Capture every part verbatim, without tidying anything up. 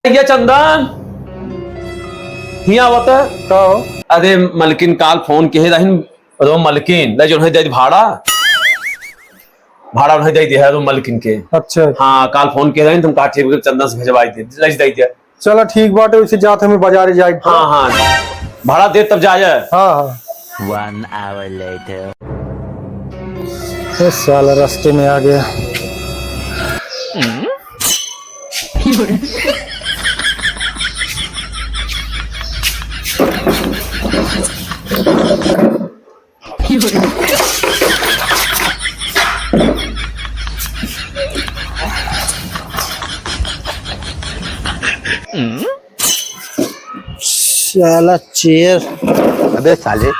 ये चंदन, हियाँ आवत। का हो? अरे मलकिन काल फोन किहे रहिन, अरे मलकिन, ले जो है दे भाड़ा, भाड़ा उन्हें दे दे है, अरे मलकिन के। अच्छा। हाँ, काल फोन किहे रहिन, तुम कहा ठीक है, चंदन से भेजवाई दे, ले दे दे। चला ठीक बाटे, वैसे जात हमें बाजारे जाए। हाँ, हाँ, भाड़ा दे तब जाए। हाँ, हाँ। One hour later। ये साला रास्ते में आ गया। साला चेयर। अबे साले।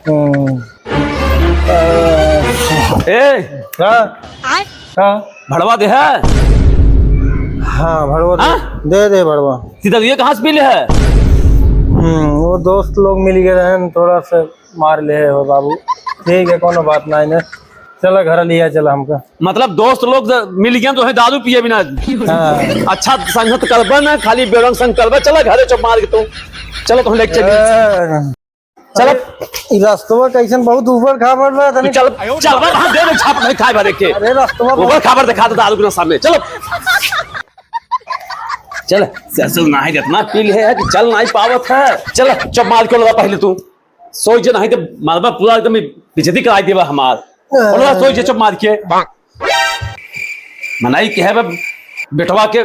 हम्म। ए, हाँ? हाँ? भड़वा दे है? हाँ, भड़वा दे। हाँ? दे दे भड़वा। सीधा ये कहाँ से पी ले है? हम्म, वो दोस्त लोग मिल गए हैं, थोड़ा सा मार ले हो बाबू। ठीक है, कोनो बात ना है। चला घर लिया चला हमका। मतलब दोस्त लोग ज-, मिल गए तो है दारू पिए बिना। हाँ। अच्छा संगत करबा ना, खाली बेरंग संग करबा। चला घरे चुप मार के तू। चलो तुम लेके चलिए। ए, चलो। ई रस्तवा कैसन बहुत ऊबड़ खाबड़ रहा था। चल, चल बा, हम दे दे छाप नहीं खाए भरे के। अरे रस्तवा ऊबड़ खाबड़ दिखा दे दारू के नशा में। चलो। चल, ससुर नाही इतना पी ले है कि चल नाही पावत है। चल, चुप मार के लगा पहले तू। सोई जे नाही तो मरबा पूरा एकदम बेइज्जती कराई देबा हमार। अरे। और सोई जे चुप मार के। मनाई के है बे, बेटवा के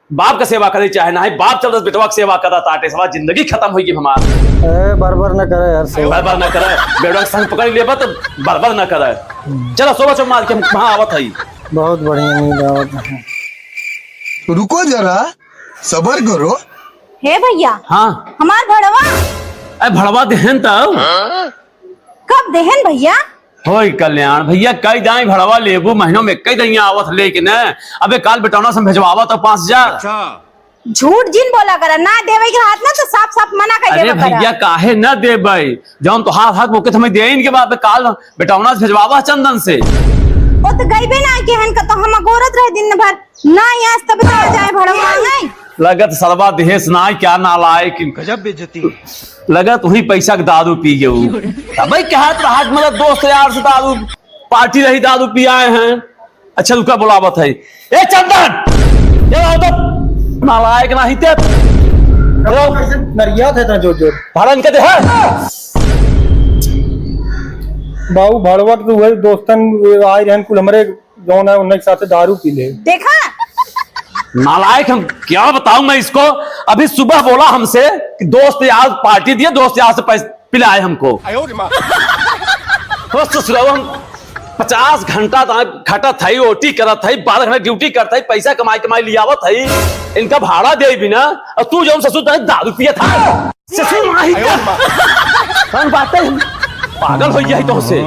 बाप का सेवा करे चाहे नाही, बाप चलत बेटवा के सेवा करत आटे, साला जिंदगी खतम होई गई हमार। ए, बरबर न करे यार, सेवा। बरबर न करे, बेटवा के संग पकड़ लेबा तो बरबर न करे। हम्म। चला, सोवा चुप मार के हम वहाँ आवत हई। बहुत बढ़िया नींद आवत है। रुको जरा, सबर करो। हे भैया। हाँ। हमार भड़वा। ए, भड़वा देहन तब। कब देहन भैया? होई कल्याण भैया, कई दाई भड़वा लेबू, महीनों में कई दइया आवत लेके न। अबे काल बेटौना से भेजवावा तो पाँच हजार। अच्छा। झूठ जिन बोला करा, ना देवे के हाथ ना तो साफ साफ मना कर अरे देवे करा। भैया काहे न देबै, जौन तोहार हक होके तो हमें देइन के बाद काल बेटौना से भेजवावा चंदन से। वो तो गईबे ना के हन का तो हम गोरत रहे दिन भर। ना, यहाँ से तब तो आ जाए भड़वा, नहीं। लगत सरवा देहेस ना, क्या नालायक। गजब बेइज्जती। लगत वही पैसा के दारू पी गए उ। तबे कहत रहा कि मतलब दोस्त यार से दारू, पार्टी रही, दारू पी आए हैं। अच्छा, रुका, बुलावत है। ए चंदन, ये आओ तो। नालायक नाही ते। हेलो। कैसे नरिया थे इतना जोर जोर? भाड़ा इनका दे है। बाबू, भड़वा तो वही दोस्तन आए रहन कुल हमरे जौन है, उन्हीं के साथे दारू पी ले। देखा? नालायक, हम क्या बताऊं मैं इसको, अभी सुबह बोला हमसे कि दोस्त यार पार्टी दिए, दोस्त यार से पैसे पिलाए हमको। आयो रे माँ। हो ससुराल, हम पचास घंटा तक खटत हई, ओटी करत हई, बारह घंटा ड्यूटी करत हई, पैसा कमाई कमाई लियावत हई, इनका भाड़ा दे बिना, और तू जौन ससुर तक दारू पियत है, ससुर नाही आयो रे माँ। हम बातें पागल हो गया है तो से।